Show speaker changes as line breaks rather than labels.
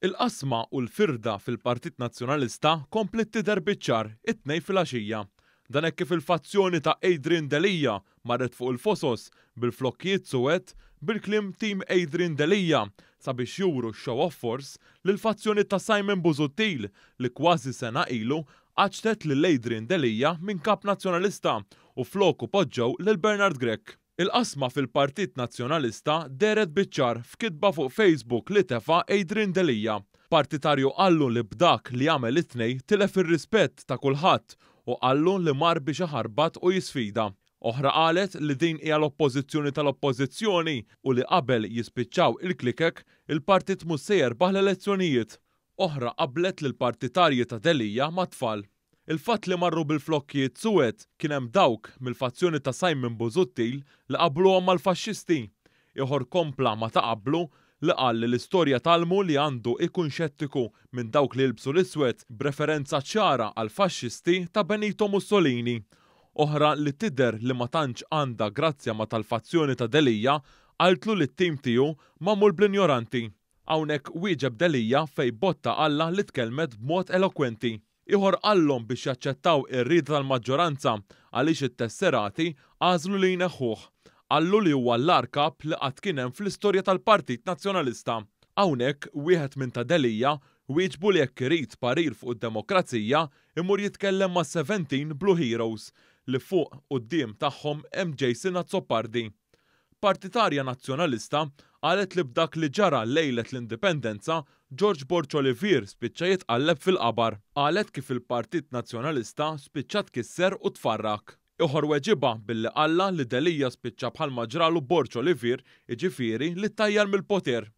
Il-qasma u l-firda fil-Partit Nazzjonalista kompliet tidher biċ-ċar it-Tnejn filgħaxija. Dan hekk kif il-fazzjoni ta' Adrian Delia marret fuq il-Fosos bil-flokkijiet suwed bil-kliem Team Adrian Delia sabiex juru show of force lill-fazzjoni ta' Simon Busuttil li kważi sena ilu qaċċtet lil Adrian Delia minn Kap Nazzjonalista u floku poġġew lil Bernard Grech. Il-qasma fil-Partit Nazzjonalista dehret biċ-ċar f'kitba fuq Facebook li tefa' Adrian Delia. Partitarju qallu li b'dak li għamel it-Tnejn tilef ir-rispett ta' kulħadd u qallu li mar biex iħarbat u jisfida. Oħra qalet li din hija l-Oppożizzjoni tal-Oppożizzjoni u li qabel jispiċċaw il-klikek, il-partit mhux se jerbaħ l-elezzjonijiet. Oħra qabblet lill-partitarji ta' Delia mat-tfal. Il-fatt li marru bil-flokkijiet suwed kien hemm dawk mill-fazzjoni ta' Simon Busuttil li qabbluhom mal-faxxisti. Ieħor kompla ma ta' qablu li qal li l-istorja tgħallmu li għandu ikun xettiku minn dawk li jilbsu l-iswed b'referenza ċara għall-faxxisti ta' Benito Mussolini. Oħra li tidher li ma tantx għandha grazzja ma' tal-fazzjoni ta' Delia qaltlu li t-tim tiegħu magħmul bl-injoranti. Hawnhekk wieġeb Delia fejn botta qallha li tkellmet b'mod elokwenti. Ieħor qallhom biex jaċċettaw ir-rieda tal-maġġoranza għaliex it-tesserati għażlu li jneħħuh. Qallu li huwa l-agħar kap li qatt kien hemm fl-istorja tal-Partit Nazzjonalista. Hawnhekk wieħed minn ta' Delia wieġbu li jekk irid parir fuq id-demokrazija imur jitkellem mas-17 Blue Heroes li fuq quddiem tagħhom hemm Jason Azzopardi. Partitarja Nazzjonalista qalet li b'dak li ġara lejlet l-Indipendenza, George Borg Olivier spiċċa jitqalleb fil-qabar. Qalet kif il-Partit Nazzjonalista spiċċa tkisser u tfarrak. Ieħor weġibha billi qallha li Delia spiċċa bħalma ġralu Borg Olivier, jiġifieri li ttajjar mill-poter.